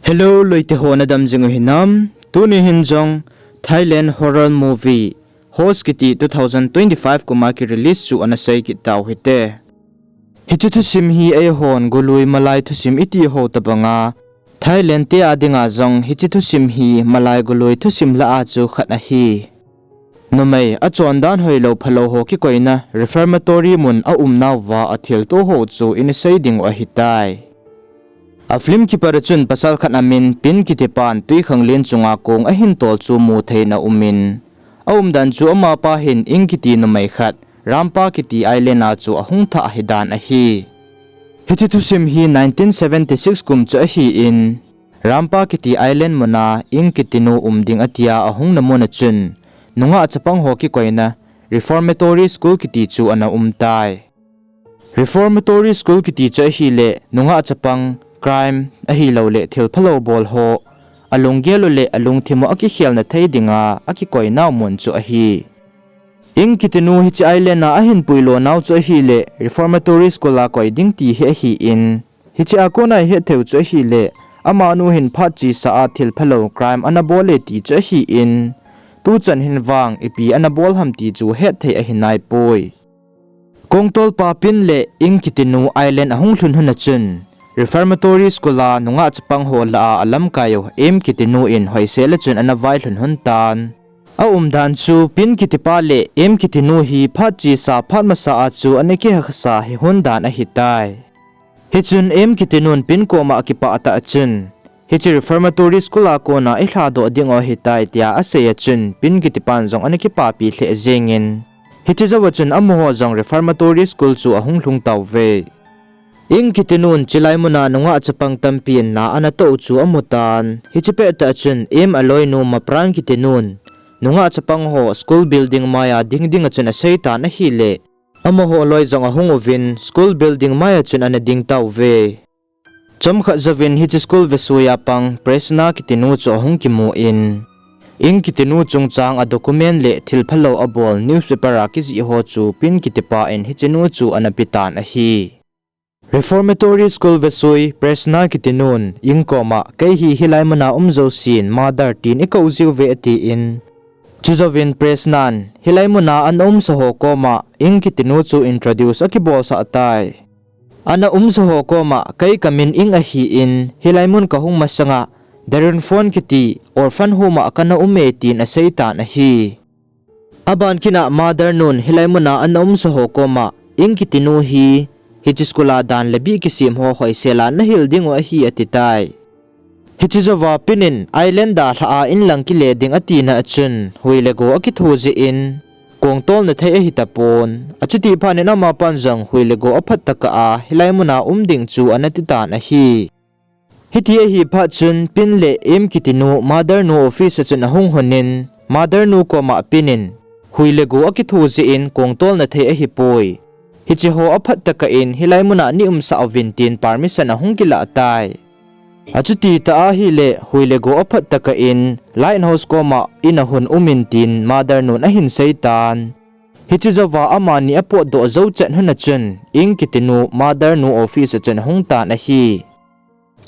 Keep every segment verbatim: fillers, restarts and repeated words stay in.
Hello, loite ho nadam jing u hinam? Tuni hin jong Thailand horror movie Host kiti two thousand twenty-five kum a ki release chu ana sei kit tau hite. Hiche thusim hi eihon golui malai thusim iti ho tabanga Thailand te a dinga jong hiche thusim hi malai golui thusim lah a chu khat ahi. Numei achondan hoilou phalou ho kikoina reformatory mun a umnauva athilto ho chu ina sei ding u ahitai. A film kipat a chun pasal khat amin Pin kitipan twikhanglen chunga kong ahin tol chu mu thei in aumin, aumdan chu amapa hin Ing kiti numei khat, Rampa kiti island a chu ahung thah hidan ahi. Hiche thusim hi nineteen seventy-six kum chu ahin, Rampa kiti island muna Ing kitinu um ding atia ahungna mun a chun, nungah chapang ho kikoina Reformatory School kiti chu ana umtai. Reformatory School kiti chu ahile, nungah chapang, crime, ahilouleh thil phalou bol ho, alunggel u leh alungthim u akikhelna thei dinga akikoinau mun chu ahi. Ing kitinu hiche island a ahin puilo nau chu ahile, Reformatory School a koi ding ti hi ahin, hiche a kona ihet theiu chu ahile, amanu hin phat chesa a thil phalou crime ana bol e ti chu ahin, tuchan hin vang ipi ana bol ham ti chu hetthei ahinaipoi. Kongtolpa Pin le Ing kitinu island ahung lhun hun a chun, Reformatory School a nungah chapang ho lah a alamkai u Em kitinu in hoisel a chun ana vailhun hun tan. Aumdan chu Pin kitipa le Em kitinu hi phat chesa phat masa a chu ana kihaksa hihun dan ahitai. Hichun Em kitinun Pin koma akipah tah a chun, hiche Reformatory School a kona ilhadoh ding u ahitai tia asei a chun Pin kitipan jong ana kipapi lheh jengin, hiche jouva chun amaho jong Reformatory School chu ahung lhung tauve. Ing kitinun chulai muna nungah chapang tampin na ana toh u chu amutan, hiche pettah a chun Em aloinu Mapran kitinun nungah chapang ho school building maiya ding dinga chun aseitan ahile, amaho loi jong ahung uvin school building maiya chun ana ding tauve. Chomkhat jouvin hiche school vesuiya pang Presna kitinu chu ahung kimun, Ing kitinu chungchang a document le thil phalou abol newspaper a kijih ho chu Pin kitipa in hichenu chu ana petan ahi. Reformatory School vesui Presna kitinun Ing koma, kei hi hilai muna um jousen mother tin ikou jiuve atin, chujouvin Presnan hilai muna ana umsa ho koma Ing kitinu chu introduce akibolsah tai. Ana umsa ho koma, kei kamin Ing ahin, hilai mun kahung masanga Darren Phone kiti orphan home a kana um e tin aseitan ahi. Aban kit a mother nun hilai muna ana umsa ho koma, Ing kitinu hi hiche school a dan le bih kisem ho hoisel a nahil dingu ahi atitai. Hiche jouva Pin in island a lhah a inlang kile ding atina a chun, hui le go akitho jeh in, kongtolna thei ahitapon, achuti phat in amapan jong hui le go aphat tokah a hilai muna um ding chu ana titan ahi. Hiti ahi phat chun Pin le Em kitinu mother nu office a chun ahung lhonin, mother nu koma Pin in, hui le go akitho jeh in kongtolna thei ahipoi, hiche ho aphat tokah in hilai muna nei umsah uvin tin permission ahung kilah tai. Achuti tah ahile hui le go aphat tokah in Lighthouse koma in ahung umin tin mother nun ahin seitan. Hiche jouva amani apotdoh jou chet hun a chun Ing kitinu mother nu office a chun ahung tan ahi.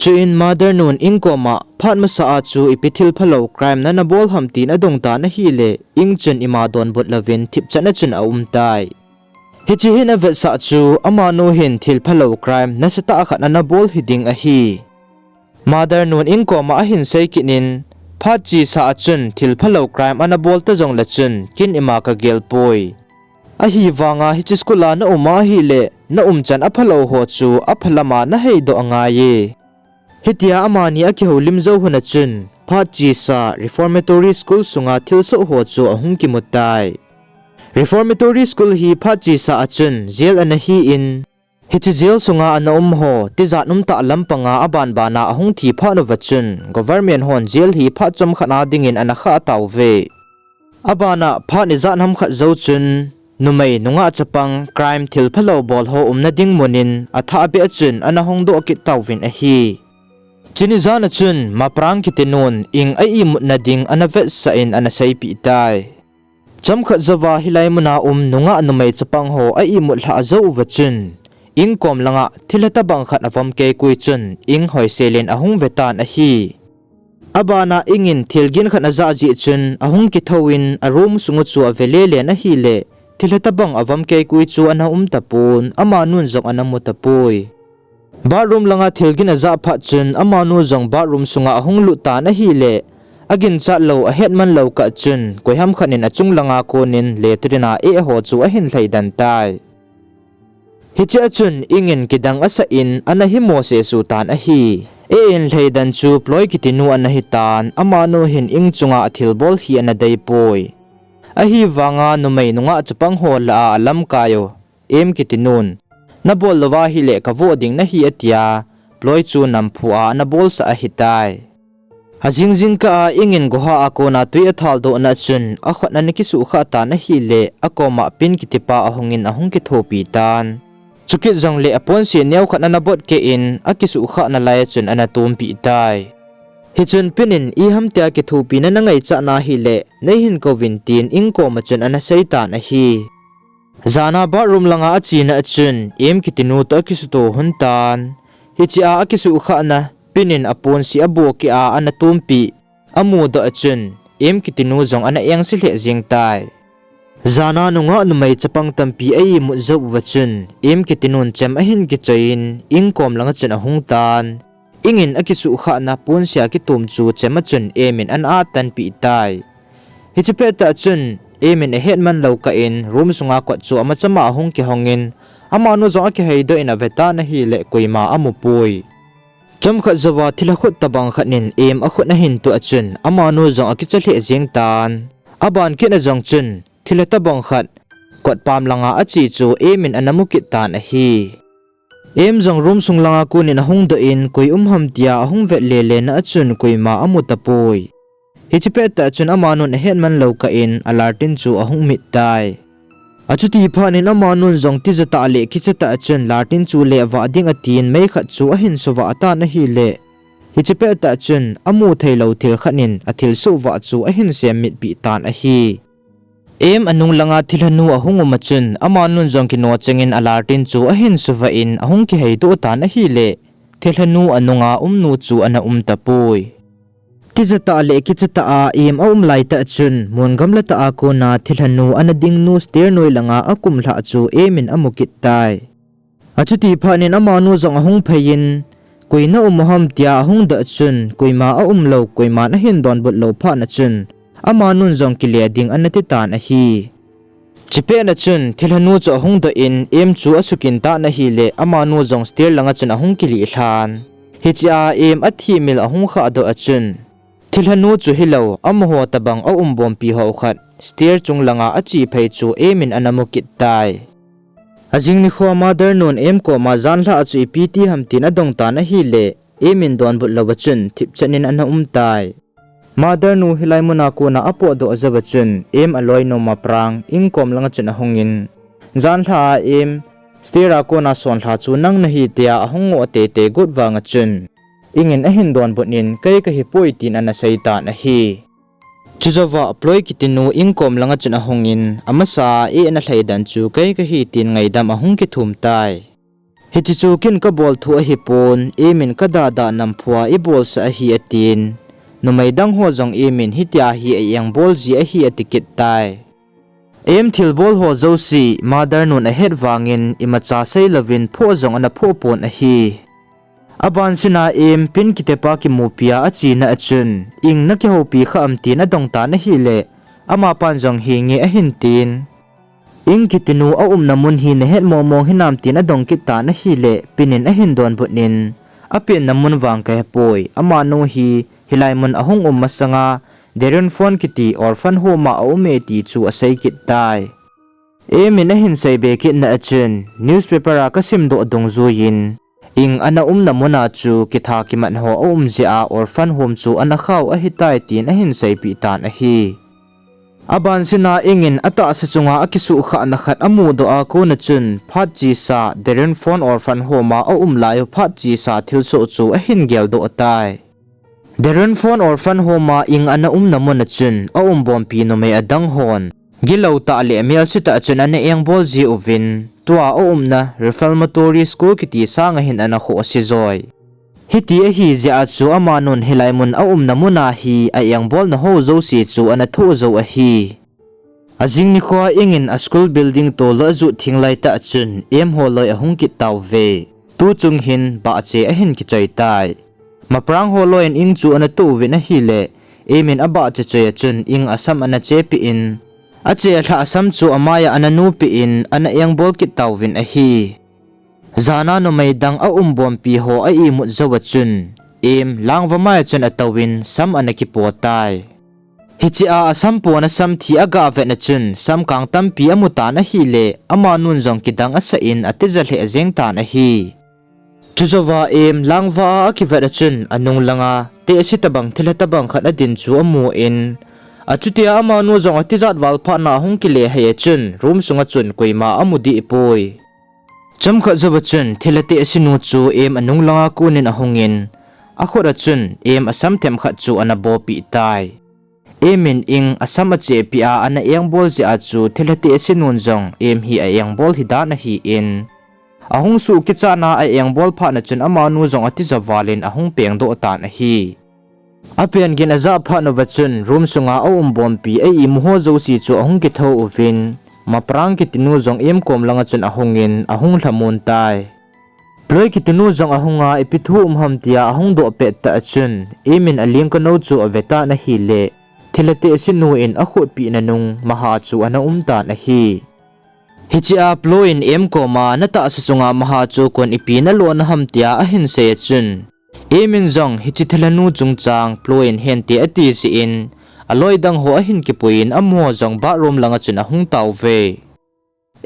Chuin mother nun Ing koma, phat masa a chu ipi thil phalou crime nana bol ham tin adongtan ahile, Ing chun ima donbut louvin thipchan a chun aumtai. Hiche hin avetsah chu amanu hin thil phalou crime nasatah khat ana bol hiding ahi. Mother nun Ing koma ahin sei kit in, phat chesa a chun thil phalou crime ana bol ta jongle chun kin ima kagelpoi. Ahivanga hiche school a naum ahile naumchan aphalou ho chu apha lama naheidoh angaiye. Hitia amani akihoulim jou hun a chun phat chesa Reformatory School sunga thilsoh ho chu ahung kimutai. Reformatory School hi phat chesa a chun jail ana hin, hiche jail sunga ana um ho tijat umtah lampanga abanbana ahung thi phat uva chun government hon jail hi phat chomkhat a dingin ana khah tauve. Abana phat ijat ham khat jou chun numei nungah chapang crime thil phalou bol ho umna ding munin athahbeh a chun ana hongdoh kit tauvin ahi. Chuni jan a chun Maprang kitinun Ing a imutna ding ana vetsah in ana seipeh tai. Chomkhat jouva hilai muna um nungah numei chapang ho a imut lhah jou uva chun Ing kom langa thilha tobang khat avom keikoi chun Ing hoisel in ahung ve tan ahi. Abana Ing in thil gin khat ajah jeh chun ahung kithou in a room sunga chu ave lelen ahile, thilha tobang avom keikoi chu ana um tapon, amanun jong ana mu tapoi. Bathroom langa thil gin ajah phat chun amanu jong bathroom sunga ahung lut tan ahile, aginchat lou ahetman lou kah chun koiham khat in achung langa konin latrine a eh ho chu ahin lhaidan tai. Hichea chun Ing in kidang asah in ana himo sesu tan ahi. Eh in lhaidan chu Ploi kitinu ana hitan, amanu hin Ing chunga athilbol hi ana deipoi. Ahivanga numei nungah chapang ho lah a alamkai u Em kitinun, nabol louva ahile kavoh ding nahi atia, Ploi chu namphu a ana bolsah ahitai. Ajing jingkah a Ing in goha a kona twi athaldohna chun akhut ana kisuhkhah tan ahile, akoma Pin kitipa ahungin ahung kithopi tan. Chukit jongle aponse neokhat ana bot keh in akisuhkhahna laia chun ana tompeh tai. Hichun Pin in iham tia kithopina nangaichat na ahile neihin kouvin tin Ing koma chun ana seitan ahi. Jana bathroom langa achena a chun Em kitinu toh akisuto lhon tan. Hichea akisuhkhahna Pin in aponse aboh keh a ana tompeh amudoh a chun Em kitinu jong ana engse lheh jeng tai. Jana nungah numei chapang tampi a imut jou uva chun Em kitinun chem ahin kichoiyin Ing kom langa chun ahung tan. Ing in akisuhkhahna ponsea kitom chu chem a chun Em in ana attanpeh tai. Hiche pettah chun Em in ahetman lou kah in room sunga kot chu amachama ahung kihongin, amanu jong akiheidoh in avetan ahile koima amupoi. Chomkhat jouva thilha khut tobang khat in Em akhut ahin toh a chun amanu jong akicha lheh jeng tan. Aban kitna jong chun thilha tobang khat kotpam langa ache chu Em in ana mu kit tan ahi. Em jong room sung langa konin ahungdoh in koi um ham tia ahung vet lelena a chun koima amu tapoi. Hiche pettah chun amanun ahetman lou kah in alatrine chu ahung mit tai. Achuti phatnin amanun jong tijatah le kichatah a chun latrine chu levah ding atin mei khat chu ahin suvah tan ahile, hiche pettah chun amu theilou thil khat in athilsoh vah chu ahin semmitpeh tan ahi. Em anung langa thilhanu ahung um a chun amanun jong kino chengin alatrine chu ahin suvah in ahung kiheidoh tan ahile, thilhanu anunga umnu chu ana um tapoi. Tijatah le kichatah a Em aum laitah chun mun gamlatah a kona thilhanu ana dingnu stair noi langa akumlhah chu Em in amu kit tai. Achuti phatnin amanu jong ahung pheiyin, koi na um u ham tia ahungdoh chun koima aumlou, koiman ahin donbut lou phatna chun amanun jong kile ding ana titan ahi. Chupetna chun thilhanu chu ahungdoh in Em chu asukin tan ahile amanu jong stair langa chun ahung kilih lhan. Hichea Em athimil ahung khahdoh a chun, thilhanu chu hilou amaho tobang aumbompi ho khat stair chung langa ache phei chu Em in ana mu kit tai. Ajing nikhoa mother nun Em koma janlhah a chu ipi ti ham tin adong tan ahile, Em in donbut louva chun thipchet in ana um tai. Mother nu hilai muna kona apotdoh jouva chun Em aloinuma Prang Ing kom langa chun ahungin, janlhah a Em stair a kona sonlha chu nang nahi tia ahung ngoh teitei got vanga chun Ing in ahin donbut in kei kahipoi tin ana seitan ahi. Chujouva Ploi kitinu Ing kom langa chun ahungin, amasa a eh ana lhaidan chu kei kahi tin ngaidam ahung kithum tai. Hiche chu ken kabol thu ahipon, Em in kadadah namphu a ibolsah ahi atin. Numei dang ho jong Em in hitia hi a-engbol ji ahi ati kit tai. Em thilbol ho jouse mother nun ahet vangin imacha seilouvin phoh jong ana phoh pon ahi. Abansina Em Pin kitipa kimupia achena a chun, Ing nakihoupi kha am tin adong tan ahile, amapan jong hinge ahin tin. Ing kitinu aumna mun hi nahet mongmong hinam tin adong kit tan ahile, Pin in ahin donbut in, apenna mun vang kahepoi, amanu hi hilai mun ahung um masanga Derenfon kiti orphan home a aume ti chu asei kit tai. Em in ahin seibe kitna a chun, newspaper a kasimdoh dungjuiyin, Ing ana umna muna chu kitha kimat ho aum jeh a orphan home chu ana khau ahitai tin ahin seipeh tan ahi. Abansina Ing in atahsa chunga akisuhkhahna khat amudoh a kona chun phat chesa Derenfon orphan home a aum laiyu phat chesa thilsoh chu ahin geldoh tai. Derenfon orphan home a Ing ana umna muna chun aumbompi numei adang hon gilou tah le melsetah chun ana engbol jiuvin, tua aumna Reformatory School kiti sanga hin ana khohse joi. Hiti ahi jeh a chu amanun hilai mun aumna muna hi a-engbolna ho jouse chu ana thoh jou ahi. Ajing nikhoa Ing in a school building toh lou ajot theng laitah chun Em holoi ahung kit tauve. Tuchung hin bahche ahin kichoi tai. Maprang holoi in Ing chu ana toh uvin ahile, Em in abahche choi a chun Ing asam ana chepeh in, ache alhah sam chu amaiya ana nupeh in, ana engbol kit tauvin ahi. Jana numei dang aumbompi ho a-imut jouva chun, Em langva maiya chun atouvin sam ana kipo tai. Hichea asampona samthi aga vetna chun samkang tampi amutan ahile, amanun jong kidang asah in atija lheh jeng tan ahi. Chujouva Em langva a akivet a chun anung langa tehse tobang thilha tobang khat adin chu amun, achutia amanu jong atijat val phatna ahung kile hei a chun room sunga chun koima amu dehpoi. Chomkhat jouva chun thilha tehsenu chu Em anung langa konin ahungin, akhut a chun Em asam themkhat chu ana bopeh tai. Em in Ing asam achepeh a ana engbol jeh a chu thilha tehsenun jong Em hi a-engbol hidan ahin, ahung suh kichatna a-engbol phatna chun amanu jong atija valin ahung pengdoh tan ahi. Apen gin ajah phat uva chun room sunga aumbompi a-imu ho jouse chu ahung kithou uvin, Maprang kitinu jong Em kom langa chun ahungin ahung lhamon tai. Ploi kitinu jong ahunga ipi thu um ham tia ahung doh pettah a chun, Em in aling kanou chu avetan ahile, thilha tehsenu in akhutpehna nung maha chu ana umtan ahi. Hichea Ploi in Em koma natahsa chunga maha chu kon ipi nalona ham tia ahin sei a chun, Em in jong hiche thilhanu chungchang Ploi in hente ati jeh in, aloi dang ho ahin kipuiyin amaho jong bathroom langa chun ahung tauve.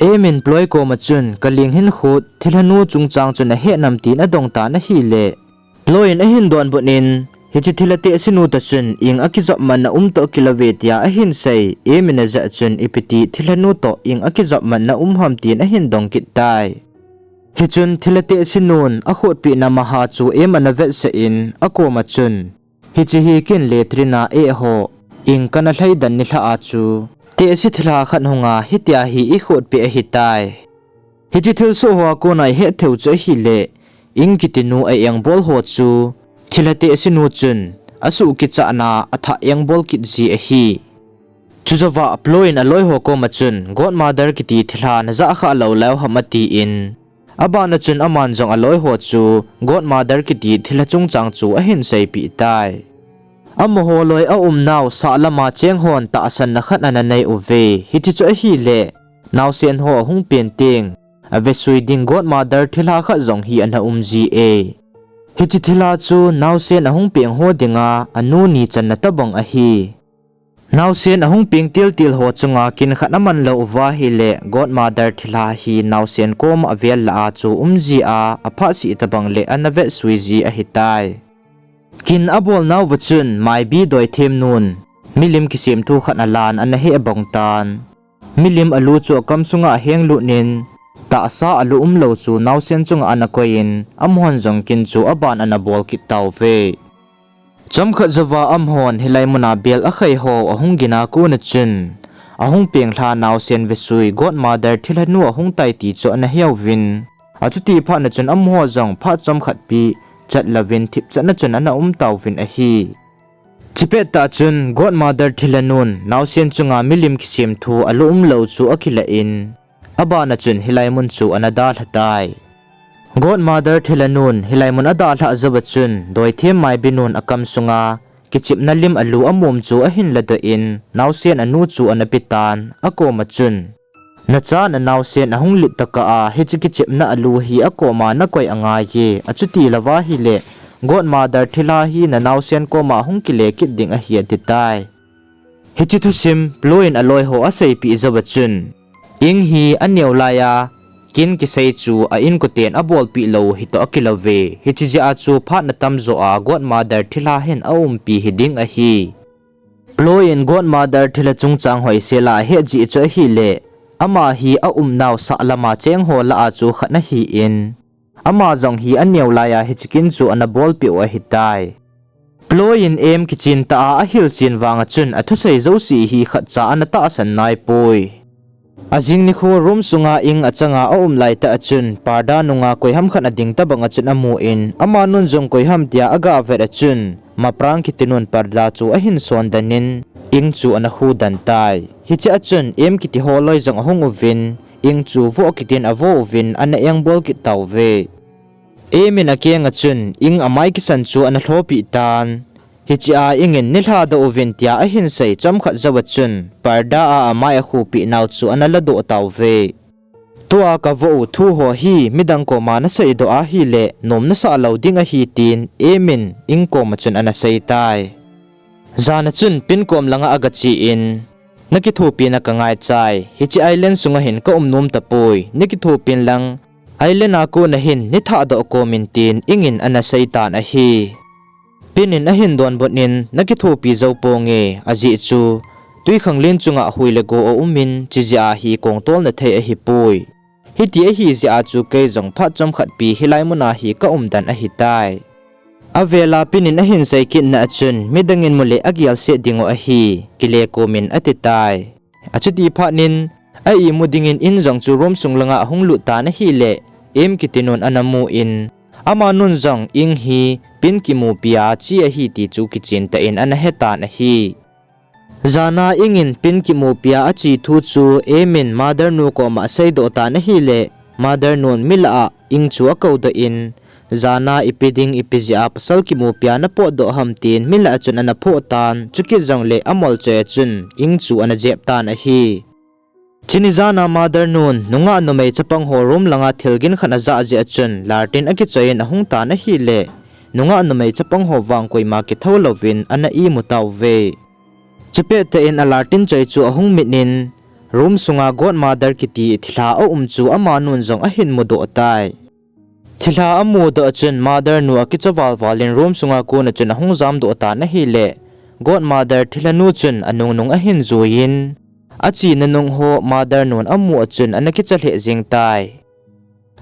Em in Ploi koma chun, kaling hin khut, thilhanu chungchang chu nahet nam tin adongtan ahile, Ploi in ahin donbut in, hiche thilha tehsenu toh chun Ing akijopmatna um toh kilouve tia ahin sei, Em in ajah chun ipiti thilhanu toh Ing akijopmatna um ham tin ahin dong kit tai. Hichun thilha tehsenun akhutpehna maha chu Em ana vetsah in akoma chun, hiche hi kin latrine a eho, Ing kana lhaidan nilhah a chu tehse thilha khat hunga hitia hi ikhutpeh ahitai. Hiche thilsoh hoa kona ihet theiu chu ahile, Ing kitinu a-engbol ho chu thilha tehsenu chun asuh kichatna athah engbol kit ji ahi. Chujouva Ploi in aloiho koma chun, Godmother kiti thilha najah khah lou leu ham atin, abana chun aman jong aloiho chu Godmother kiti thilha chungchang chu ahin seipeh tai. Amaho loi aumnau sahlama cheng hon tahsanna khat ana nei uve, hiche chu ahile, naosen ho ahung pen teng, avesui ding Godmother thilha khat jong hi ana um ji e. Hiche thilha chu naosen ahung peng ho dinga anu ni channa tobang ahi. Naosen ahung peng tiltil ho chunga kin khat aman lou uva ahile, Godmother thilha hi naosen koma avel lah a chu um ji a, aphatseh tobang le ana vetsui ji ahitai. Kin abolnauva chun Maibi doithemnun milim kisemthu khat alan ana heh bong tan. Milim alu chu akam sunga ahenglut in, tahsa alu umlou chu naosen chunga ana koiyin, amahon jong kin chu aban ana bol kit tauve. Chomkhat jouva amahon hilai muna bel akhai ho ahung gina kona chun, ahung penglha naosen vesui Godmother thilhanu ahung tai ti chu ana heuvin, achuti phatna chun amaho jong phat chomkhat pi chat louvin thipchatna chun ana um tauvin ahi. Chupet tah chun Godmother thilhanun naosen chunga milim kisemthu alu umlou chu akilah in, abana chun hilai mun chu ana dalha tai. Godmother thilhanun hilai mun adalhah jouva chun, doithem Maibinun akam sunga kichepna lim alu amom chu ahin ladoh in, naosen anu chu ana petan, akoma chun, nachan anaosen ahung lit tokah a, hiche kichepna alu hi akoma nakoi angaiye, achuti louva ahile, Godmother thilha hi nanaosen koma hung kile kit ding ahi atitai. Hiche thusim Ploi in aloiho aseipeh jouva chun, Ing hi aneo laiya kin kisei chu a-inkoten abolpeh lou hitoh akilouve, hiche jeh a chu phat natamjo a Godmother thilha hin aumpi hiding ahi. Ploi in Godmother thilha chungchang hoisela ahet jeh chu ahile, ama hi aumnau sahlama cheng ho lah a chu khat ahin, ama jong hi aneo laiya hiche kin chu ana bolpeh u ahitai. Ploi in Em kichen tah a ahilchen vanga chun athusei jouse hi khatcha ana tahsan naipoi. Ajing nikho room sunga Ing achanga aum laitah a chun parda nunga koiham khat ading tobang a chun amun, amanun jong koiham tia agavet a chun Maprang kitinun parda chu ahin sondan in Ing chu ana hudan tai. Hichea chun Em kiti holoi jong ahung uvin, Ing chu vo kitin avo uvin ana engbol kit tauve. Em in akenga chun Ing amai kisan chu ana lhopeh tan. Hichea Ing in neilhadoh uvin tia ahinsei chomkhat jouva chun parda a amai akhupeh nau chu ana ladoh tauve. Tua kavo u thuho hi midang koma naseidoh ahile nom nasah lou ding ahi, tin Em in Ing koma chun ana seitai. Jana chun Pin kom langa agache in, nakithopina kangaichai, hiche island sunga hin kaum nom tapoi, nakithopin lang, island a kona hin neithahdoh komin, tin Ing in ana seitan ahi. Pin in ahin donbut in, nakithopi jou ponge, ajeh chu twikhanglen chunga hui le go aumin, chujeh a hi kongtolna thei ahipoi. Hiti ahijeh a chu kei jong phat chomkhat pi hilai muna hi kaumden ahitai. Avela Pin in ahinsei kitna a chun midangin mule agelset dingu ahi, kile komin atitai. Achuti phatnin a-imu dingin In jong chu room sung langa ahung lut tan ahile, Em kitinun ana mun, amanun jong Ing hi Pin kimupia che ahi ti chu kichentah in ana hetan ahi. Jana Ing in Pin kimupia ache thu chu Em in mother nu koma aseidoh tan ahile, mother nun milah a Ing chu akoudoh in, jana ipi ding ipi jeh a pasal kimupia napotdoh ham, tin milah a chun ana phoh tan, chukit jongle amolchoi a chun Ing chu ana jep tan ahi. Chuni jana mother nun nungah numei chapang ho room langa thilgin khat ajah jeh a chun lartin akichoi in ahung tan ahile, nungah numei chapang ho vang koima kithou louvin ana imu tauve. Chupettah in alartin choi chu ahung mit in, room sunga godmother kiti thilha aum chu amanun jong ahin mudoh tai. Thilha amudoh a chun mother nu akicha valval in room sunga kona chun ahung jamdoh tan ahile, godmother thilhanu chun anungnung ahin juiyin, achena nung ho mother nun amu a chun ana kicha lheh jeng tai.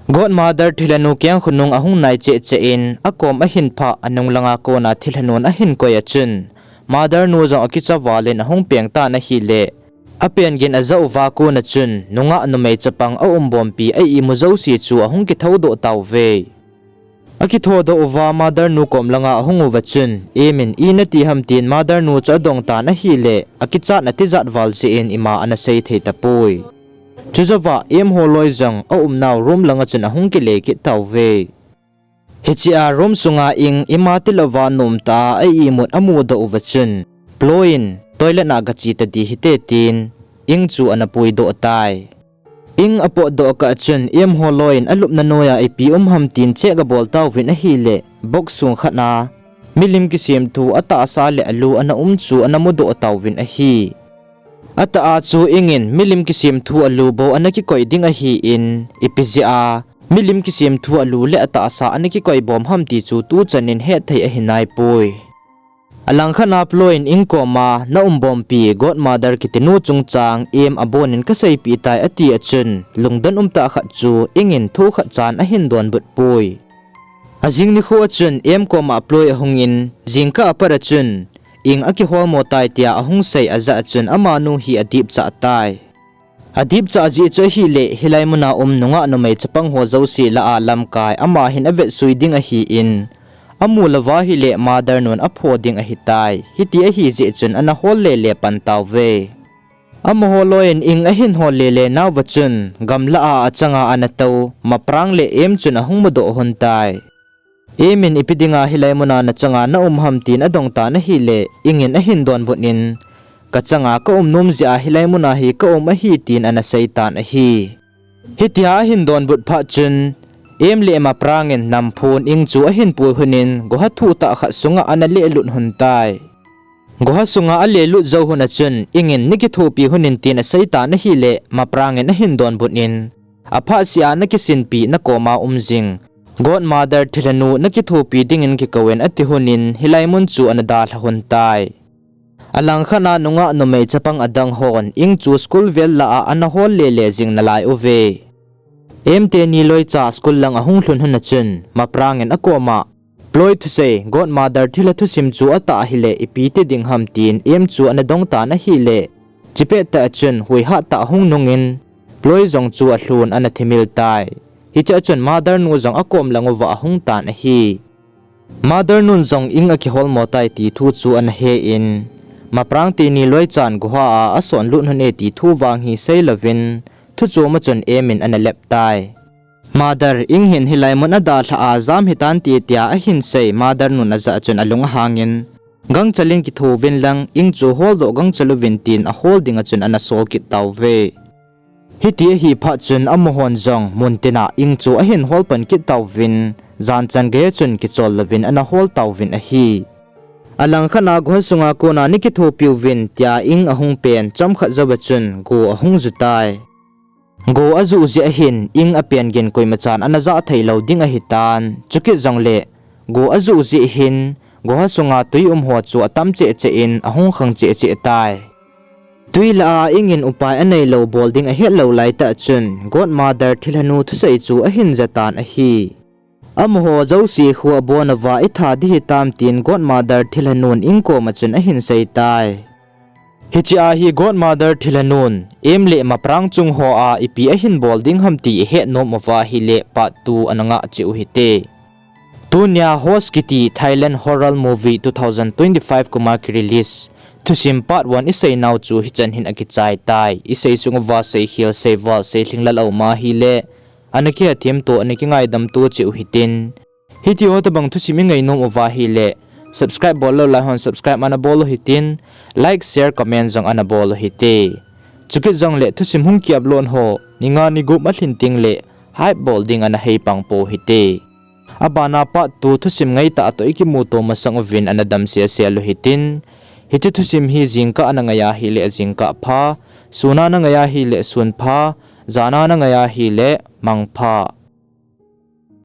Godmother thilhanu kengkhu nung ahung nai cheh cheh in, akom ahin phah anung langa kona thilhanun ahin koi a chun, mother nu jong akicha val in ahung peng tan ahile, apen gin ajah uva kona chun nungah numei chapang aumbompi a-imu jouse chu ahung kithoudoh tauve. Akithoudoh uva mother nu kom langa ahung uva chun, Em in i nati ham, tin mother nu chu adong tan ahile, akichatna tijat val jeh in ima ana sei thei tapoi. Chujouva Em holoi jong aumnau room langa chun ahung kile kit tauve. Hichea room sunga Ing ima tilouva nomtah a a-imut amudoh uva chun, Plo in toilet a gache tadi hite, tin Ing chu ana puidoh tai. Ing apotdoh kah chun Em holoi in alupna noiya ipi um ham tin check abol tauvin ahile, box sung khat a milim kisemthu atahsa le alu ana um chu ana mudoh tauvin ahi. Atah a chu Ing in milim kisemthu alu bou ana kikoi ding ahin, ipi jeh a milim kisemthu alu le atahsa ana kikoi bom ham ti chu tuchan in hetthei ahinaipoi. Alangkhat a Plo in Ing koma, naumbompi godmother kitinu chungchang Em abonin kaseipeh tai, ati a chun lungdon umtah khat chu Ing in thu khatchan ahin donbutpoi. Ajing nikho a chun Em koma Plo ahungin, jingkah apat a chun Ing akiholmo tai tia ahung sei ajah a chun amanu hi adipchah tai. Adipchah jeh chu ahile, hilai muna um nungah numei chapang ho jouse lah a lamkai ama hin avetsui ding ahin, amu louva ahile mother nun apho ding ahitai. Hiti ahijeh chun ana hol lele pan tauve. Amaho loiyin Ing ahin hol lele nauva chun, gamlah a achanga ana tou Maprang le Em chun ahung mudoh lhon tai. Em in ipi dinga hilai muna nachanga naum ham tin adongtan ahile, Ing in ahin donbut in, kachanga kaum nom jeh a hilai muna hi kaum ahi tin ana seitan ahi. Hitia ahin donbut phat chun, Em le Maprang in namphon Ing chu ahin pui lhon in, goha thuhtah khat sunga ana lelut lhon tai. Goha sunga alelut jou lhon a chun, Ing in nakithopi lhon in tin aseitan ahile, Maprang in ahin donbut in, aphat sea nakisinpi nakoma um jing godmother thilhanu nakithopi dingin kikou in ati lhon in, hilai mun chu ana dalha lhon tai. Alangkhat a nungah numei chapang adang hon Ing chu school vel lah a ana hol lele jing nalai uve. Em teni loicha school lang ahung lhun lhon a chun, Maprang in akoma, Ploi thusei godmother thilha thusim chu atah ahile ipi ti ding ham tin Em chu ana dongtan ahile, chupet tah a chun huihat tah ahung nung in, loi jong chu alhun ana thimil tai. Hichea chun mother nu jong akom lang uva ahung tan ahi. Mother nun jong Ing akiholmo tai ti thu chu ana he in, Maprang teni loi chan guha a asonlut hon e ti thu vang hi seilouvin, thu chom a chun Em in ana lep tai. Mother, Ing hin hilai mun adalhah a jam hitante tia ahin sei, mother nun ajah a chun alung ahangin, Gangchel in kithouvin lang, Ing chu holdoh gangchel uvin, tin ahol dinga chun ana sol kit tauve. Hiti ahi phat chun amahon jong muntina Ing chu ahin hol pan kit tauvin, jan chan geiya chun kichol louvin ana hol tauvin ahi. Alangkhat a guha sunga kona nakithopiuvin tia Ing ahung pen chomkhat jouva chun Go ahung ju tai. Go ajuh jeh ahin Ing apen gin koimachan ana jah theilou ding ahitan, chukit jongle Go ajuh jeh hin guha sunga twi umho chu atam cheh cheh in ahung khang cheh cheh tai. Twi lah a Ing in upai aneilou bol ding ahet lou laitah chun godmother thilhanu thusei chu ahin jatan ahi. Amaho jouse khu abon uva itha ding hitam tin godmother thilhanun Ing koma chun ahin sei tai. Hichea hi godmother thilhanun Em le Maprang chungho a ipi ahin bol ding ham ti ihet nom uva ahile part two ana ngah cheh u hite. Tunia Host kiti Thailand horror movie two thousand twenty-five kuma kirelease thusim part one iseinau chu hichan hin akichai tai. Isei sung uva seikhel seival seilhinglel aum ahile, ana kihethem to, ana kingaidam to cheh u hitin. Hitiho tobang thusim ingainom uva ahile, subscribe bol lou lai hon subscribe ana bol u hitin, like, share, comment jong ana bol u hite. Chukit jongle thusim hung ki-upload ho ni nga ni gup alhin tengle hype bol ding ana heipang pou hite. Abana part two thusim ngaitah toh ikimuto masang uvin ana damsel sel u hitin. Hiche thusim hi jingkah a nangai ahile jingkah pha, sun a nangai ahile sun pha, jan a nangai ahile mang pha.